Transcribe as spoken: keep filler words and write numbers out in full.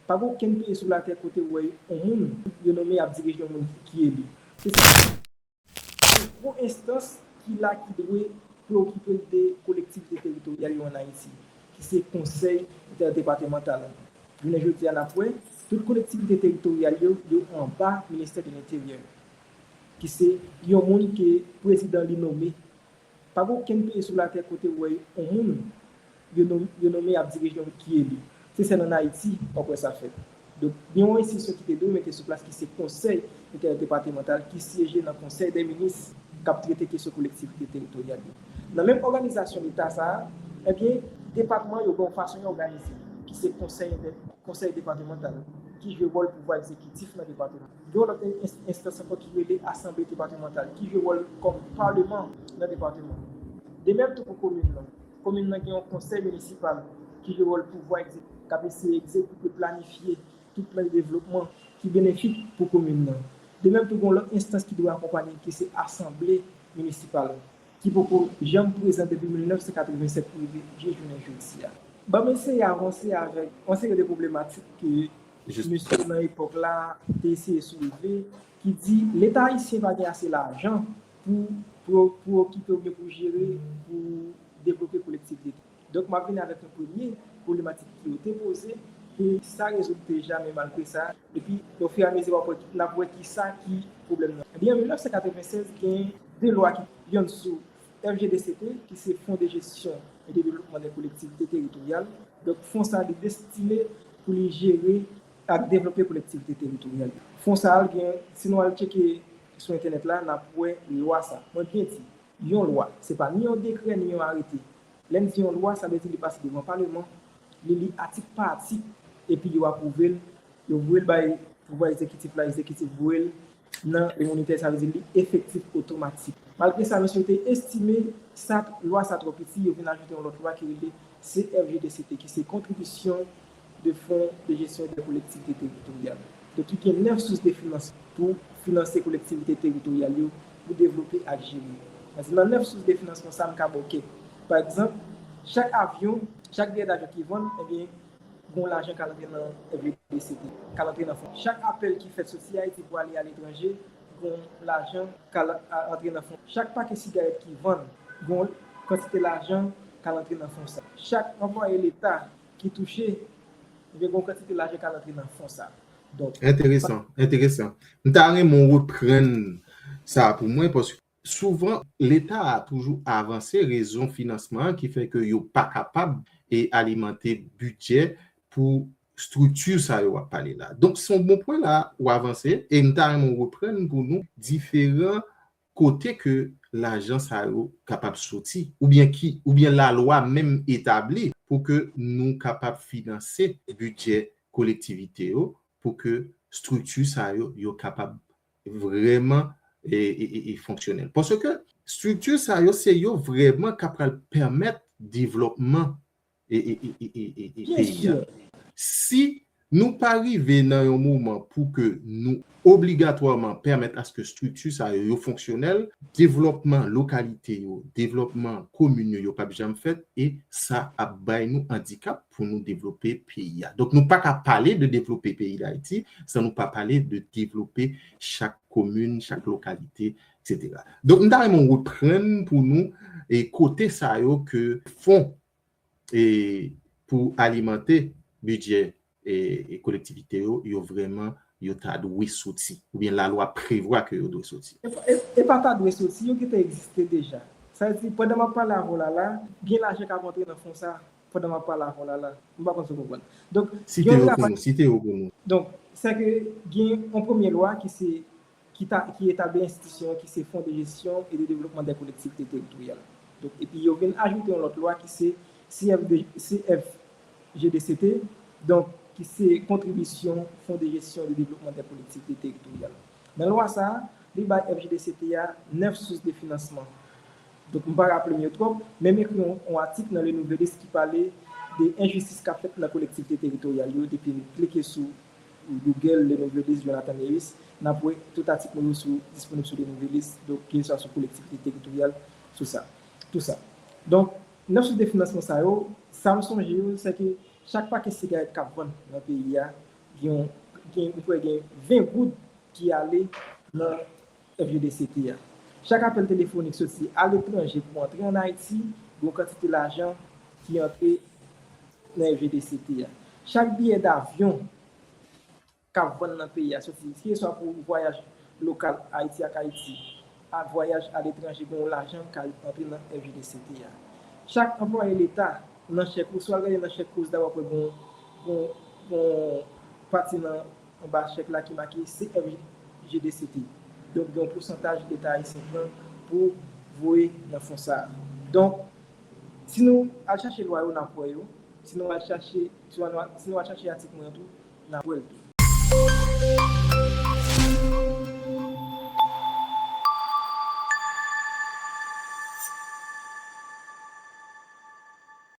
Pa gen okenn peyi sou latè kote w wè yon moun yo nonmen ap dirije yon moun ki eli. Se sa. Yon gwo enstans ki la ki dwe preokipe l de kolektivite teritoryal yo ann Ayiti, ki se Konsèy Entèdepatemantal. Jounen jodi a, n ap wè, tout kolektivite teritoryal yo, yo anba Ministè de Lenteryè, ki se yon moun ke prezidan li nonmen. Pa gen okenn peyi sou latè kote w wè yon moun yo nonmen ap dirije yon ki eli. Se sèl ann Ayiti w ap wè sa fèt. Donk, gen yon enstitisyon ki te dwe mete sou plas ki se Konsèy Entèdepatemantal ki syeje nan Konsèy dè Minis k ap trete kesyon kolektivite teritoryal yo. Nan menm òganizasyon Leta sa a, ebyen, depatman yo gen yon fason yo òganize, ki se Konsèy Entè- Konsèy Depatemantal, ki jwe wòl pouvwa egzekitif nan depatman. Gen yon lòt enstans ankò ki rele Asanble Depatemantal, ki jwe wòl kòm Paleman nan depatman. De menm tou pou komin nan. Komin nan gen yon konsèy minisipal ki jwe wòl pouvwa egzekitif, k ap eseye egzekite, planifye tout plan de devlopman ki benefik pou komin nan. De menm tou gen yon lòt enstans ki dwe akonpanye ki se Asanble Minisipal, ki poko janm prezan depi mil nèf san katrevennsèt pou rive jis jounen jodi a. Ban m eseye avanse avèk yon seri de pwoblematik ke mesye nan epòk la te eseye soulve, ki di Leta ayisyen pa gen ase lajan pou, pou, pou okipe oubyen pou jere, pou devlope kolektivite. Donk, m ap vini avèk yon premye pwoblematik ke yo te poze, ke sa rezoud deja, men malgre sa, epi ofiramezi n ap wè kisa ki pwoblèm nan. Ebyen, an mil nèf san katrevennsèz, gen de lwa ki, yonn sou F G D C T, ki se Fonds de Gestion et de Développement des Collectivités Territoriales. Donk, fon sa a, li destine pou li jere ak devlope kolektivite teritoryal yo. Fon sa a, l gen, si nou al tcheke sou entènèt la, n ap wè lwa sa. Mwen byen di, yon lwa, se pa ni yon dekrè, ni yon arete. Lè n di yon lwa, sa vle di li pase devan Paleman, li li atik pa atik, epi yo apwouve l, yo voye l bay pouvwa egzekitif la, egzekitif voye l nan le monitè, sa vle di li efektif otomatik. Malgre sa, mesye yo te estime sa, lwa sa twò piti, yo vin ajoute yon lòt lwa ki rele C F G D C T, ki se Contribution de Fonds de Gestion des Collectivités Territoriales. Donk, ki gen nèf sous de finansman pou finanse kolektivite teritoryal yo, pou devlope ak jere. Sa vle di, nan nèf sous de finansman sa, m ka ba w kèk. Pa egzanp, chak avyon, chak biyè davyon ki vann, ebyen, gen yon lajan k al antre nan F G D C T, k al antre nan fon. Chak apèl ki fèt soti Ayiti pou ale aletranje, gen yon lajan k al a- antre nan fon. Chak pakèt sigarèt ki vann, gen yon kantite lajan k al antre nan fon sa. Chak anplwaye Leta ki touche, ebyen, gen yon kantite lajan k al antre nan fon sa. Donk, enteresan, enteresan. M ta renmen w reprann sa pou mwen, paske souvan, Leta a toujou avanse rezon finansman an ki fè ke yo pa kapab e alimante bidjè pou estrikti sa yo w ap pale la. Donk, se yon bon pwen la w avanse, e m ta renmen w reprann pou nou diferan kote ke lajan sa yo kapab soti, oubyen ki, oubyen lalwa menm etabli pou ke nou kapab finanse bidjè kolektivite yo, pou ke estrikti sa yo, yo kapab vrèman e, e, e, e fonksyonèl. Paske estrikti sa yo, se yo vrèman k ap pral pèmèt devlòpman e, e, e, e, e, e, e peyi a. Si nou pa rive nan yon moman pou ke nou obligatwaman pèmèt aske estrikti sa yo, yo fonksyonèl, devlòpman lokalite yo, devlòpman komin yo, yo p ap janm fèt, e sa ap bay nou andikap pou nou devlope peyi a. Donk, nou pa ka pale de devlope peyi Dayiti san nou pa pale de devlope chak komin, chak lokalite, etsetera. Donk, m ta renmen w reprann pou nou e kote sa yo ke fon e pou alimante bidjè e, e kolektivite yo, yo vrèman, yo ta dwe soti, oubyen lalwa prevwa ke yo dwe soti. E pa, e, e pa ta dwe soti, yo gentan egziste deja. Sa vle di, pandan m ap pale avè w la, la, gen lajan k ap antre nan fon sa, pandan m ap pale avè w la, la. M pa konn si w konprann. Donk, site yo pou nou, site yo pou nou. Donk, se ke gen yon premye lwa ki se ki ta, ki etabli enstitisyon an ki se Fonds de Gestion et de Développement des Collectivités Territoriales. Donk, epi yo vin ajoute yon lòt lwa ki se C F D, C F G D C T, donk, ki se kontribisyon Fonds de Gestion et de Développement des Collectivités Territoriales. Nan lwa sa a, li bay F G D C T a nèf sous de finansman. Donk, m pa raple m yo twòp, men m ekri yon, yon atik nan Le Nouvelliste ki pale de enjistis k ap fèt nan kolektivite teritoryal yo, depi n klike sou Google, Le Nouvelliste, Jonathan Lewis, n ap wè tout atik mwen yo sou, disponib sou Le Nouvelliste, donk, keseswa sou kolektivite teritoryal, sou sa, tou sa. Donk, nèf sous de finansman sa yo, sa m sonje yo, se ke chak pakèt sigarèt k ap vann nan peyi a, gen, gen, ou kwè gen ven goud ki ale nan F G D C T a. Chak apèl telefonik soti aletranje pou antre ann Ayiti, gen yon kantite lajan ki antre nan F G D C T a. Chak biyè davyon k ap vann nan peyi a, soti, keseswa pou vwayaj lokal Ayiti ak Ayiti, ak vwayaj aletranje, gen yon lajan k al antre nan F G D C T a. Chak anplwaye leta, nan chèk ou, si w al gade nan chèk Cosda, w ap wè gen yon, gen yon, gen yon pati nan anba chèk la ki make C F G D C T. Donk, gen yon pousantaj leta ayisyen pran pou voye nan fon sa a. Donk, si nou al chache lwa yo, n ap wè yo. Si nou al chache, si nou al, si nou al chache atik mwen an tou, n ap wè l tou.